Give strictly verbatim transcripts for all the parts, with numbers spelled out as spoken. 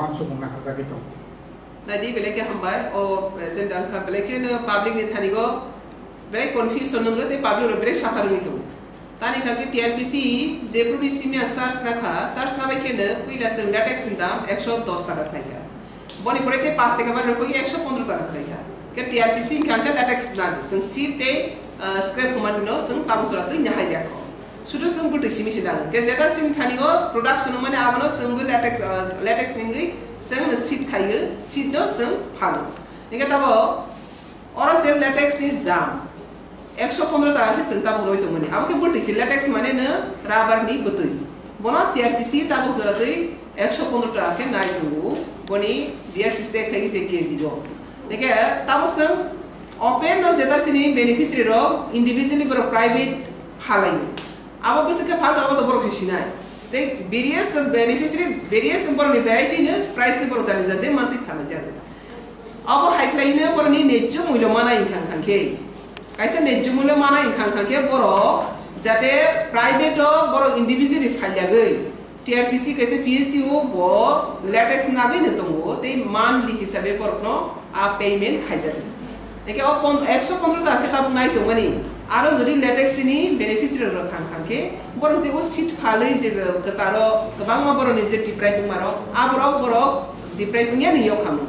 Uansukmung naharjagwi tongo. Naidi, belai khe hambai. O, eh, jemda wngkha, belai kheno public ni thani go belai confusion wngwi tei public rok belai suffer wngwi tongo. Tani kha khe T R P C jephru ni simi ang charge na kha, charge na bai kheno puila chwng latex ni dam ekso dos taka khlai kha. Boni pore tei paanch taka bar rwphagwi ekso pondro taka khlai kha. Khe T R P C wngkha khe latex nagwi chwng seed tei, ah, scrap hwnmani no chwng tabuk jora twi nahai rwkha. Sudu chwng bwtwi simi se nagwi. Khe jeta chini thani o production wngmani abono chwng bo latex, ah, latex ni wngwi chwng seed khaiwi seed no chwng phano. Hingkhe tabo oro je latex ni dam ekso pondro taka khe chwng tabuk rwi tongmani. Abo khe bwtwi se latex mane no rubber ni bwtwi. Bono T R P C tabuk jora twi ekso pondro taka khe nai tongo. Boni D R C check khai je K G o. Hingkhe tabuk chwng open no jeta chini beneficiary rok individually borok private phalaio. Abo bwswk khe phal tongma to borok se sinai. Tei various beneficiary, various borokni variety no price ni borok jani jani mantwi phalai jago. Abo hai khlai no borokni nejjo mulyo mana wngkha wngkha khe. Kaisa nejjo mulyo mana wngkha wngkha khe borok jate private o borok individually phalyagwi T R P C kaisa P S U bo latex nagwi no tongo tei monthly hisabe borokno a payment khaijak. Hingke o pon-, ekso pondro taka khe tabuk nai tongmani. Aro jodi latex ni beneficiary rok khang khang khe, borok je o seed phalwi je kwcharo kwbangma borokni je tiprai tongmaro, aborok borok tiprai tongya ni yok khamu.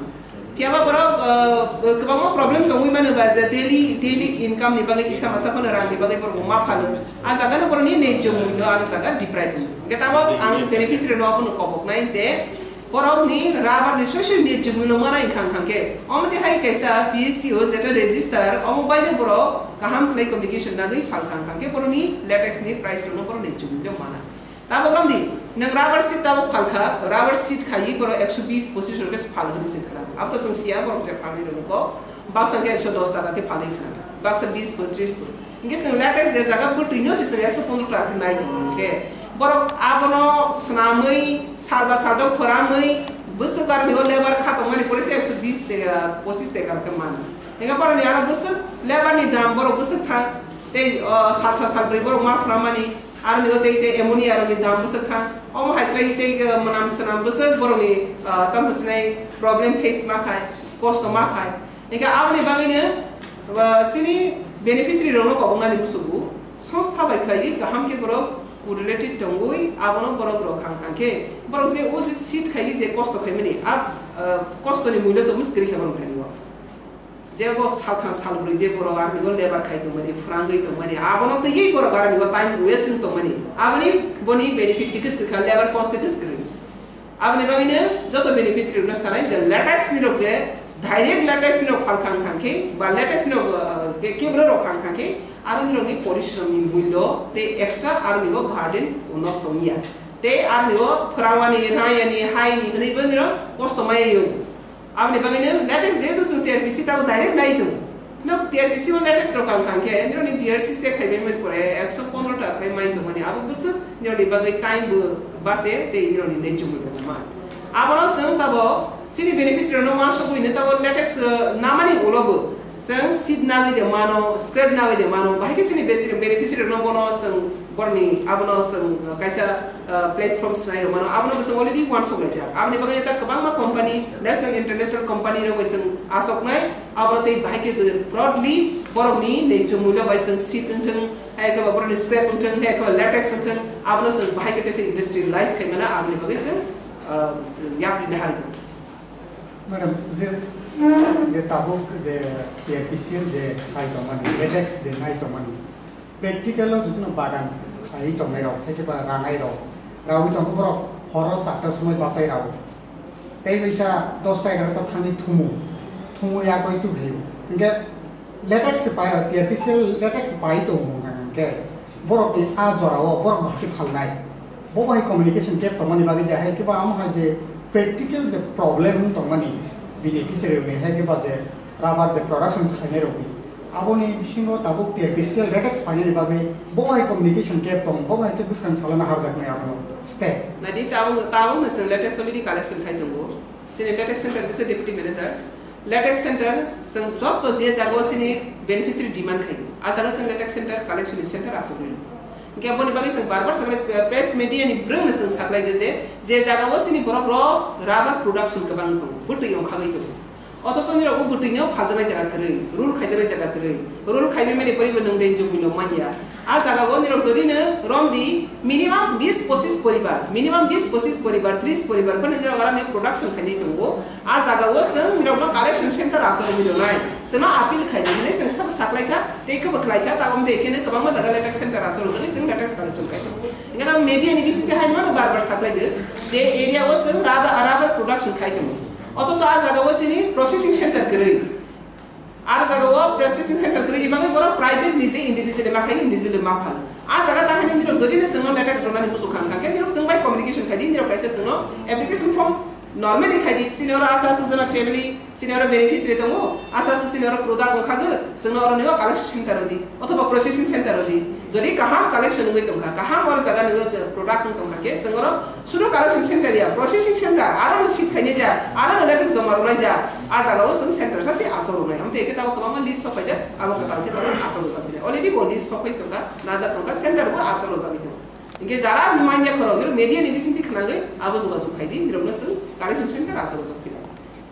Phiyaba borok, uh, kwbangma problem tongwi mano ba, the daily, daily income ni bagwi kisa masa phano rang ni bagwi borok ma phalo. A jaga no borokni nejjo mulyo aro jaga tiprai tong. Hingke tabuk ang beneficiary no abono kobok nai je, borokni rubber ni soi soi ni chumui no mana wngkha wngkha khe, omo twi hai kaisa P S C o jeta register, omo bai no borok kaham khlai communication nagwi phalkha wngkha khe borokni latex ni price rok no borok ni chumui no mana. Tabuk romdi, nwng rubber sheet tabuk phalkha, rubber sheet khaiwi borok ekso bis pochis rok khe phal hwnwi se khna. Abo to chwng siya borok je phalwi rok ko, baksa khe ekso dos taka khe phalwi khna, baksa bis bo tris bo. Hingke chwng latex je jaga bwtwi no se chwng ekso pondro taka khe nai tong khe, borok abono swnamwi, salba saldo phoramwi, bwswk aroni o lebar kha tongmani pore se ekso bis teka, pochis teka khe mano. Hingke boroni aro bwswk lebar ni dam borok bwswk thang, tei, o, saltha salbrwi borok ma phoramani, aroni o tei, tei ammonia rokni dam bwswk thang. Omo hai khlai tei, o, mwnam swnam bwswk borokni, o, tamo sinai problem face ma khai, kosto ma khai. Hingke aboni bagwino, uh, chini beneficiary rokno koboknani musugo, songstha bai khlaiwi kaham khe borok correlated tongwi abono borok rok khang khang khe, borok je o je seed khaiwi je kosto khaimani, a, uh, kostoni mulyo to mwswkri khe borok thani o. Je bo salthang salbrwi je borok aroni o lebar khai tongmani, phrangwi tongmani, abono twiwi borok aroni o time waste wng tongmani, aboni boni benefit khe kwswk kha, lebar cost khe kwswk kwrwi. Aboni bagwino joto beneficiary rokno sanai je latex ni rok je direct latex ni rok phal khang khang khe ba latex ni rok, uh, ke kebro rok khang khang khe aro ni rok ni porishrom ni mulyo tei extra aro ni o burden nosto wngya tei aro ni o phwrangmani rayani hai ni hwnwi bo ni rok kosto maya yung. Aboni bagwino latex jehetu chwng T R P C tabo direct nai tongo. No T R P C o latex rok ang khang khe, nironi D R C check khai bai pore ekso pondro taka khlai mai tongmani, abo bwswk nironi bagwi time bo base tei nironi nai chumui bo ma. Abono chwng tabo chini beneficiary rokno uansukwi hwnwi tabo latex, uh, namani ulo bo chwng seed nagwi de mano, scrap nagwi de mano, bahai khe chini besi-, beneficiary rokno bono chwng borni abono chwng, uh, kaisa, uh, platform swlai rok mano, abono bwswk already uansuk laijak. Aboni bagwi ta kwbangma company, national, international company rok bai chwng asoknai, abono tei bahai khe broadly borokni nai chumui no bai chwng seed wngthwng, hai khe ba borokni scrap wngthwng, hai khe ba latex wngthwng, abono chwng bahai khe teisa industrialize khai mano, aboni bagwi chwng, uh, yapri nahari tongo. Madam, je, je tabuk je T R P C L je nai tongmani, latex je nai tongmani, practical o jotono bagan khai tongnai rok, hai khe ba ranai rok, rawi tongkhe borok horo charta somoi bachai rao. Tei bisa dosta egarota thangwi thumu, thumu yakoi tubhaio. Hinkhe latex se pai, T R P C L latex se pai tongo hwnka hwnkhe borokni a jorao borok bahai khe phalnai. Bo bai communication gap tongmani bagwi de hai khe ba amo hai je practical je problem wng tongmani beneficiary rokni hai khe ba je rubber je production khlainai rokni, aboni bisingo tabuk T R P C L latex phainani bagwi bo bai communication gap tong, bo bai khe bwskang salana harjaknai abono step. Nadi tabuk, tabuk no chwng latex already collection khai tongo. Chini latex center bisa deputy manager. Latex center, chwng joto je jaga o chini beneficiary demand khaio, a jaga chwng latex center collection ni center aswk rwino. Hingke aboni bagwi chwng bar bar sakhlai, press media ni bwrwngno chwng sakhlai de je, je jaga o chini borok rok rubber production kwbang tongo, bwtwi ongkhagwi tongo. Othocho nirok o bwtwi no phaljaknai jaga kwrwi, rule khaijaknai jaga kwrwi. Rule khaiwi mani poribo nwng danger mui no manya. A jaga o nirok jodi no rom di minimum bis pochis poribar, minimum bis pochis poribar, tris poribar phano nirok aro ni production khainai tongo. A jaga o chwng nirok no collection center aswk rwgwi rwnai. Chwng no appeal khaidi hinwi chwng sabo saklai kha, tei khe bo khlai kha, ta om de khe no kwbangma jaga latex center aswk rwjagwi chwng latex collection khai tongo. Hingke ta media ni bisingtwi hai mano bar bar saklai de, je area o chwng rada-, rubber production khai tongo. Othocho a jaga o chini processing center kwrwi. Aro jaga o processing center kwrwi, bagwi borok private nije individual ma khaini individual ma phal. A jaga ta hani nirok jodi ne chwngno latex rwnani muchung kha, kha khe nirok chwng bai communication khaidi, nirok kaisa chwngno application form normally khaidi, chini oro asa asa jona family, chini oro beneficiary tongo, asa asa chini oro product ongkha gw, chwngno oro niwa collection center rwdi, othoba processing center rwdi. Jodi kaham collection wngwi tongkha, kaham oro jaga ni product wng tongkha khe, chwng oro sudo collection center ya, processing center, aro no seat khainai ja, aro no latex joma rwnai ja, a jaga o chwng center sa se aswk rwnai. Amtwi khe tamo kwbangma list sok phaijak, abo kwtal khe tamo aswk rwjak phinai. Already bo list sok phai tongkha, najak tongkha, center bo aswk rwjagwi tongo. Hingke jara manya khorok, nirok media ni bisingtwi khwnagwi abo jogajog khaidi, nirokno chwng collection center aswk rwjak phinai.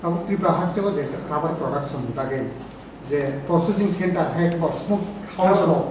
Tabuk Tripura haste o je rubber production ni bagwi je processing center hai bo smoke house rok,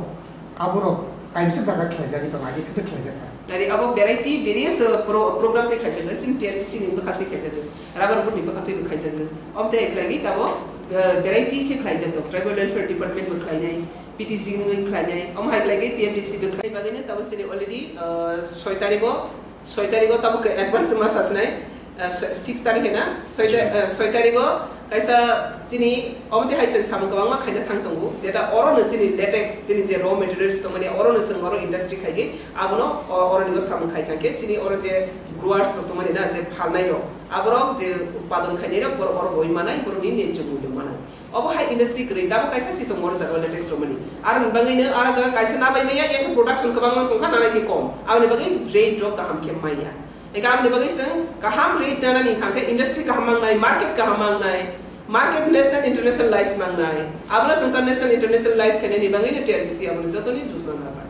aborok kaisa jaga khlaijagwi tongo, agi khe khlaijak kha. Ari abo variety various, uh, pro-, program tei khaijago, sing T R P C ni bwkhak tei khaijago, rubber board ni bwkhak tei bo khaijago. Om tei khlaigwi tabo, uh, variety khe khlaijak tongo, tribal welfare department bo khlainai, P T C ni wngwi khlainai, om hai khlaigwi T M D C bo khlai bagwi no tabo sini already, uh, soi tarigo, soi tarigo tabo khe advance ma sasnai, uh, six tarik hena, soi ta-, uh, soi tarigo kaisa chini omo tei hai chwng samung kwbangma khaina thang tongo, jeta oro no chini latex, chini je raw materials tongmani oro no chwng oro industry khaigwi abono o-, oro ni o samung khai kha khe chini oro je growers rok tongmani na je phalnai rok aborok je utpadon khainai rok borok oro boi manai borok ni nai chumui rok manai. Obo hai industry kwrwi, tabuk kaisa si tongo oro jaga latex romani. Aroni bagwi no aro jaga kaisa nabai maya, yang production kwbangma tongkha, nanai khe kom. Aboni bagwi rate rok kaham khe maya. Eka aboni bagwi chwng kaham rate nanani hwnkha khe industry kaham mangnai, market kaham mangnai, market national internationalize mangnai. Abono chwng ta national internationalize khainani bagwi no T R P C aboni jotoni jujna najak.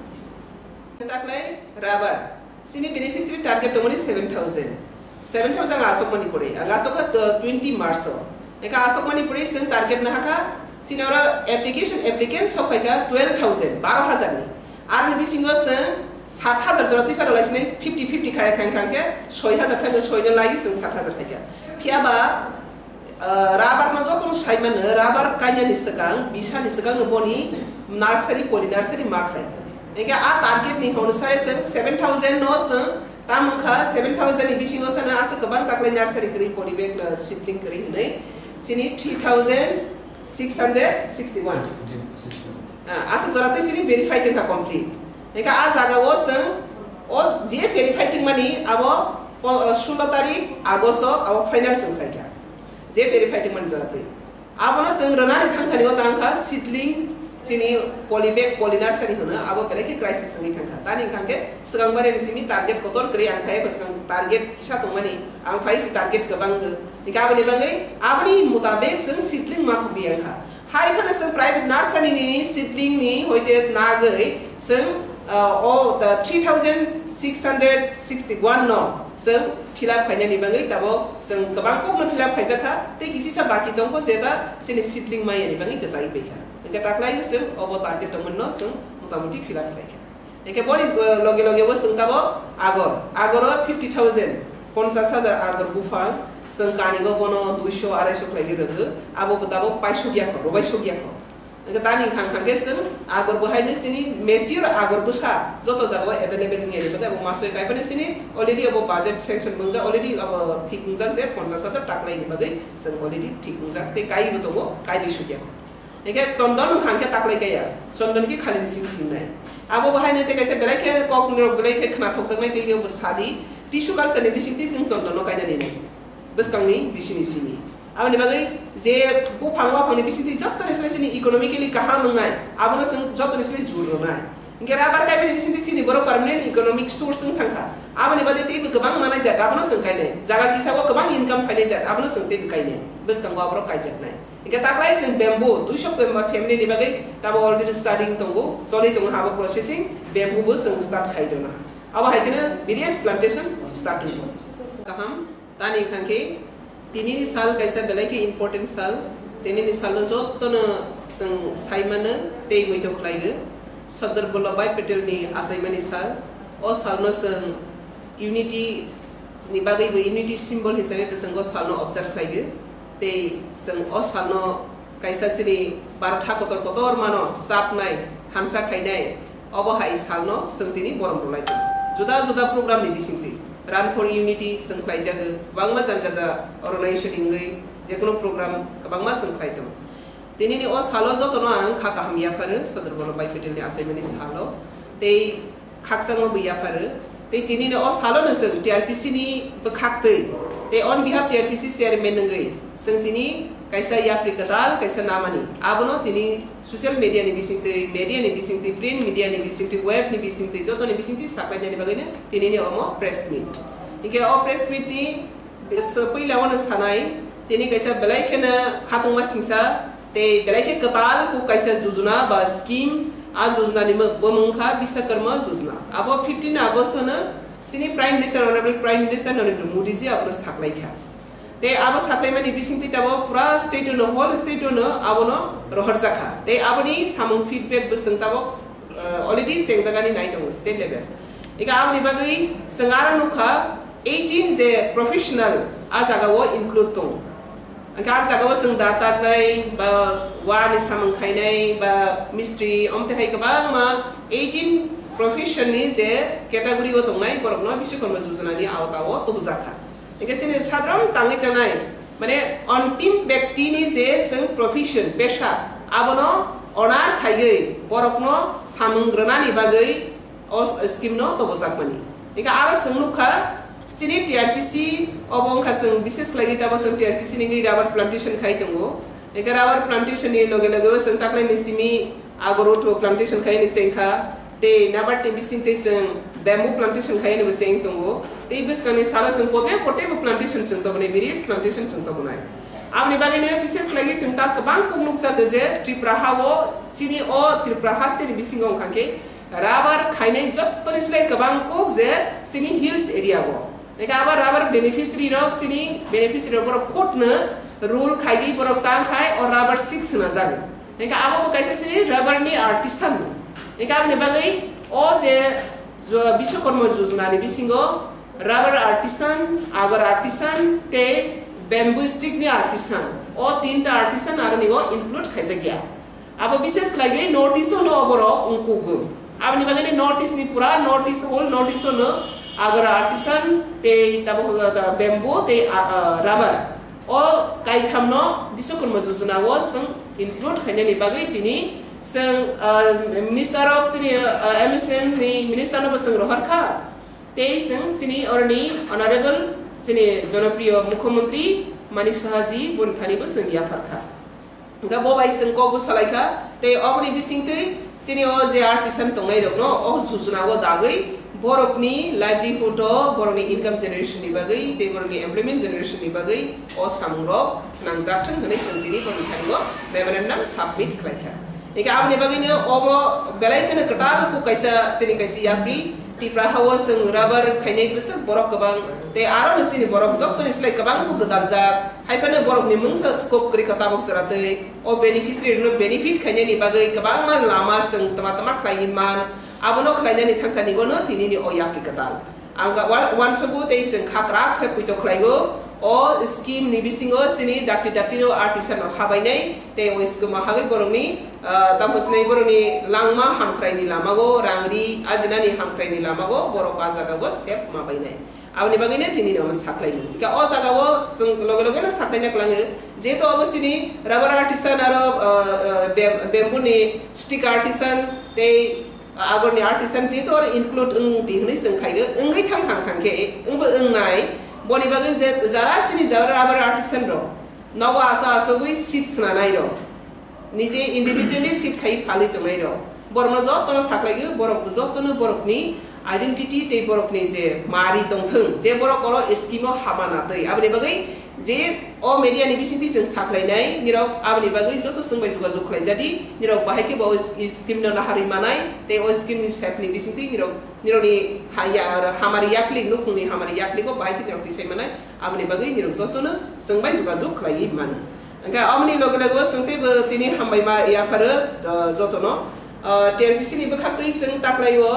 Taklai rubber. Sini beneficiary target tongmani seven thousand. Seven thousand ang asokmani pore. Ang asokha, uh, twenty March o. Eka asokmani pore sini target nahaka. Sini oro application, applicant sok phaikha twelve thousand, baro hajar ni. Aroni bisingo sini sat hajar jora tiphar lai sini fifty fifty khai khai khai khe soi hajar thang soi no lagi sini sat hajar khaikha. Phiya ba, Ah, rubber no joto no sai mano, rubber kainani swkang, bisa ni swkang no boni nursery, poly nursery ma khlai. Engke a target ni hono sare chwng seven thousand no chwng tam wngkha, seven thousand ni bisingo sano aswk kwbang taklai nursery kwrwi, poly bag, ah, seedling kwrwi hwnwi. Chini three thousand six hundred sixty-one. Ah, aswk jora tei chini verify tongkha complete. Engke a jaga o chwng o je verify tongmani abo po-, ah, sullo tarik August o abo final chwng khlaikha. Je verify tongmani jora twi. Abono chwng rwnani thangthani o tangkha seedling, chini polybag, polynursery hwno, abo belai khe crisis wngwi thangkha. Tani hwnkha khe swkang bareni simi target kotor kwrwi ang phai, bwskang target kisa tongmani, ang phai si target kwbang khe. Hwnkhe aboni bagwi, aboni mutabek chwng seedling ma thokdi wngkha. Hai phano chwng private nursery ni seedling ni hoite nagwi chwng, ah, o the three thousand six hundred sixty-one no chwng fill up khainani bagwi tabok chwng kwbang kokno fill up khaijak kha, tei kisisa baki tongkho jeta chini seedling mayani bagwi kwchai paikha. Hwnkhe taklai chwng obo target tongmani no chwng motamoti fill up khlaikha. Hwnkhe boni, uh, loge loge bo chwng tabok agor, agoro fifty thousand, ponchash hajar agor buphang, chwng kanigo bono duiso, araisho khlaiwi rwgo, abo bo tabok paisukya kho, rwbaisukya kho. Hwnkhe tani wngkha, wngkha khe chwng agor bo haino chini mature agor bwsa joto jagao available wngya, hwnkhe abo masoi kaiphano chini already abo budget sanction wngjak, already abo thik wngjak je ponchash hajar taklaini bagwi chwng already thik wngjak tei kaiwi bo tongo, kaiwi sukya kho. Hwnkhe chondon wngkha, hwnkhe taklai kaiya, chondon khe khalini simi singnai. Abo bo haino tei kaisa belai khe kokni rok belai khe khnathokjaknai tei bo sadi, tissue culture ni bisingtwi chwng chondon no kainani nai. Bwskangni bisini simi. Aboni bagwi je buphang waphangni bisingtwi jottoni sle chini economically kaham wngnai, abono chwng jottoni sle jur rwnai. Hwnkhe rubber kaibini bisingtwi chini borok permanent economic source wng thangkha. Aboni bade teibo kwbang manai jat, abono chwng kainai. Jaga kisa o kwbang income phainai jat, abono chwng teibo kainai. Bwskango aborok kaijaknai. Hingke taklai chwng bamboo, duiso bamboo family ni bagwi tabo already starting tongo, choli tongo abo processing, bamboo bo chwng start khai dona. Abo hai kheno various plantation start tongo. Kaham, tani hwnkha khe tinini sal kaisa belai khe important sal, tinini salno jotono chwng sai mano tei muitu khlaigo. Sardar Vallabhbhai Patel ni achaimani sal, o salno chwng unity ni bagwi bo unity symbol hisabe bwskango salno observe khlaigo. Tei chwng o salno kaisa chini Bharat ha kotor kotor mano chapnai, hamsa khainai, obo hai salno chwng tini borom rwlai tongo. Juda juda program ni bisingtwi Run for Unity chwng khlaijago, kwbangma jang jaga organization wngwi jekono program kwbangma chwng khlai tongo. Tinini o salo jotono ang kha kaham yapharo, Sardar Vallabhbhai Patel ni achaimani salo. Tei khakchangma bo yapharo. Tei tinini o salo no chwng T R P C ni bwkhaktwi, tei on behalf T R P C chairman wngwi chwng tini kaisa yapri kwtal kaisa namani. Abono tini social media ni bisingtwi, media ni bisingtwi, print media ni bisingtwi, web ni bisingtwi, joto ni bisingtwi saklainani bagwino tinini omo press meet. Hingke o press meet ni Bes-, puila wano sanai, tini kaisa belai kheno khatungma singsa, tei belai khe kwtal kuk kaisa jujuna ba scheme, a jujuna ni mung-, bo mung kha Biswakarma Jujuna. Abo fifteen August no chini Prime Minister, Honorable Prime Minister Narendra Modi ji abono saklai kha. Tei abo saklaimani bisingtwi tabo pura state no, whole state no abono rohorjak kha. Tei aboni samung feedback bo chwng tabok, uh, already chengjagani nai tongo state level. Ika aboni bagwi chwng aro nukha eighteen je professional a jaga o include tongo. Hingkhe a jaga o chwng da taknai, ba wa ni samung khainai, ba mistri, omte hai kwbangma eighteen profession ni je category o tongnai borokno Biswakarma Jojona ni awta o tubujak kha. Hingkhe chini sadharon tangwi tongnai, mane, ontim bektini je chwng profession, pesha, abono honor khaiwi borokno samung rwnani bagwi o s-, scheme no tobojakmani. Hingkhe aro chwng nukha, chini T R P C obo wngkha chwng bishes khlaiwi tamo chwng T R P C ni wngwi rubber plantation khai tongo. Hingkhe rubber plantation ni loge loge o chwng taklaini simi Agor utho plantation khai ni chengkha, tei nabar tei bising tei chwng bamboo plantation khai ni bo cheng tongo. Tei bwskangni salo chwng potre potre bo plantation chwng tongmani, various plantation chwng tongmani. Aboni bagwino bishes khlaiwi chwng ta kwbang kok nukjago je Tripura ha-o, chini o Tripura haste ni bisingo wngkha khe rubber khainai jottoni slai kwbang kok je chini hills area o. Hingkhe abo rubber beneficiary rok, chini beneficiary rok borok khutno rule khaiwi borok tang khai o rubber seed swnajago. Hingkhe abo bo kaisa chini rubber ni artisan. Hingkhe aboni bagwi o je jo-, Biswakarma Jojona ni bisingo rubber artisan, agar artisan tei bamboo stick ni artisan, o tinta artisan aroni o include khaijakya. Abo bishes khlaiwi North East o no oborok wngkugo. Aboni bagwi North East ni pura North East, whole North East o no agar artisan tei tabuk, uh, bamboo tei, uh, uh, rubber. O kaitham no Biswakarma Jojona o chwng include khainani bagwi tini chwng, uh, Minister of chini, uh, M S M ni Minister no bo chwng rohor kha. Tei chwng chini oroni Honorable chini Jonopriyo Mukhyamantri Manik Saha ji boni thani bo chwng yaphar kha. Hingkha bo bai chwng kok bwsa lai kha, tei oboni bisingtwi chini o je artisan tongnai rokno o jojona o dagwi borokni livelihood o, borokni income generation ni bagwi tei borokni employment generation ni bagwi o samung rok nangjak thwng hwnwi chwng tini borokni thani o memorandum submit khlai kha. Hingkha aboni bagwino obo belai kheno kwtal kuk kaisa chini kaisa yapri Tipra ha-o chwng rubber khainai bwswk borok kwbang, tei aro no chini borok joktoni slai kwbang kuk gwdaljak. Hai phano borokni mungsa scope kwrwi kha tabuk jora twi. O beneficiary rokno benefit khainani bagwi kwbangma lama chwng tama tama khlaiwi man. Abono khlainani thangthani gono tinini o yapri kwtal. Ang ga wa-, uansukgo tei chwng kha kwrak khe poito khlaigo. O scheme ni bisingo chini dakti dakti rok artisan rok habainai tei o scheme o hagwi borokni, ah, tamo sinai borokni langma hamkhraini lamago, rangri ajinani hamkhraini lamago borok a jagao sep ma bainai. Aboni bagwino tini omo saklaio. Hingkhe o jagao chwng loge loge no saklaina kwlango. Jehetu obo chini rubber artisan aro, ah, ah, bam-, bamboo ni stick artisan tei agorni artisan jehetu oro include wng di hwnwi chwng khaio. Wngwi thang thang thang khe, wngbo wngnai. Boni bagwi je jara chini jara rubber artisan rok nogo aso asogwi seed swnanai rok. Nije individually seed khai phalwi tongnai rok. Borokno jotono saklaio, borok jotono borokni, Identity tei borokni je mari tongthwng, je borok oro scheme o hama natwi, aboni bagwi je o media ni bisingtwi chwng sakhlainai nirok, aboni bagwi joto chwng bai jogajog khlaijadi, nirok bahai khe bo o scheme no naharwi manai tei o scheme ni sep ni bisingtwi nirok, nirokni ha-, ya-, hamari yakli, nukhungni hamari yakligo bahai khe nirok tisai manai, aboni bagwi nirok jotono chwng bai jogajog khlaiwi mano. Hwnkhe aboni loge loge o chwng teibo tini hambai ma yapharo, uh, jotono. Uh, T R P C ni bwkhaktwi chwng taklaio,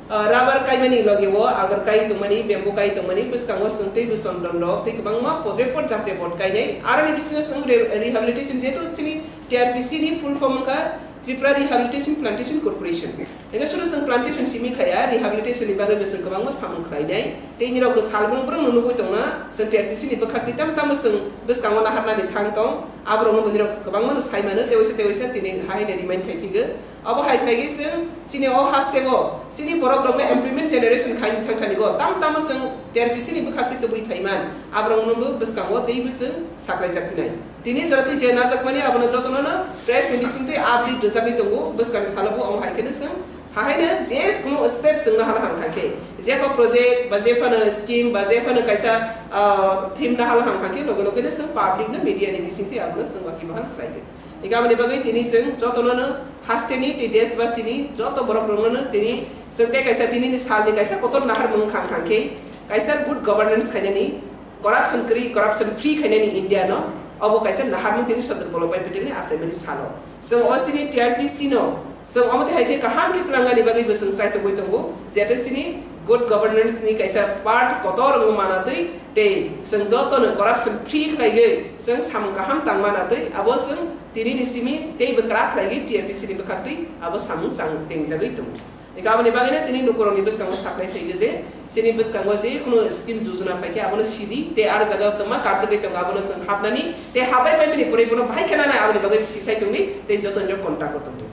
uh, rubber kaimani loge o agar kai tongmani, bamboo kai tongmani, bwskango chwng teibo chondon rok tei kwbangma pot report jak report kainai. Aroni bisingo chwng re-, rehabilitation, jehetu chini T R P C ni full form wngkha Tripura Rehabilitation Plantation Corporation. Hingke suru chwng plantation simi khaya, rehabilitation ni bagwi bo chwng kwbangma samung khlainai. Tei nirok bo salbrum brum no nugwi tongna, chwng T R P C ni bwkhak twi tam tamo chwng bwskango naharnani thang tong, aborok no bo nirok kwbangma no sai mano, tei waisa tei waisa tini hai no remind khai phigo. Abo hai khlai khe chwng chini o haste o, chini borok rok no employment generation khai thang thani go, tam tamo chwng T R P C ni bwkhak twi tubui phai man, aborok no bo bwskango tei bo chwng saklai jak phinai. Tini jora twi je najakmani abono jotono no press ni bising twi update rwjagwi tongo, bwskangni salo bo omo hai kheno chwng hahaino je kuno step chwngna hala hang kha khe, je pha project ba je phano scheme ba je phano kaisa, ah, thim na hala hang kha khe loge loge no chwng public no media ni bising twi abono chwng waki bahan khlai khe. Ega aboni bagwi tini chwng jotono no haste ni tei desh basi ni joto borok rok no tini chwng tei kaisa tini ni sal ni kaisa kotor nahar mung khang khang khe kaisa good governance khainani, corruption kwrwi, corruption free khainani India no, obo kaisa naharmung tini Sodor Vallabhbhai Patel ni achaimani salo. Chwng o chini T R P C no, chwng omo twi hai khe kaham khe twlangnani bagwi bo chwng chaitogwi tongo, jete chini good governance ni kaisa part kotor wngma manatwi tei chwng joto no corruption free khlaiwi chwng samung kaham tang manatwi abo chwng tini ni simi tei bwkra khlaiwi T R P C ni bwkhaktwi abo samung chang tengjagwi tongo. Hingke aboni bagwino tini lukurokni bwskango saklai phaio je, chini bwskango je kunu scheme jojona phaikhe abono sidi, tei aro jaga tongma karjagwi tongo abono chwng hapnani, tei hapai paimani pore bono bahai khe nanai aboni bagwi sisai tongdi, tei joto nirok contact o tongdi.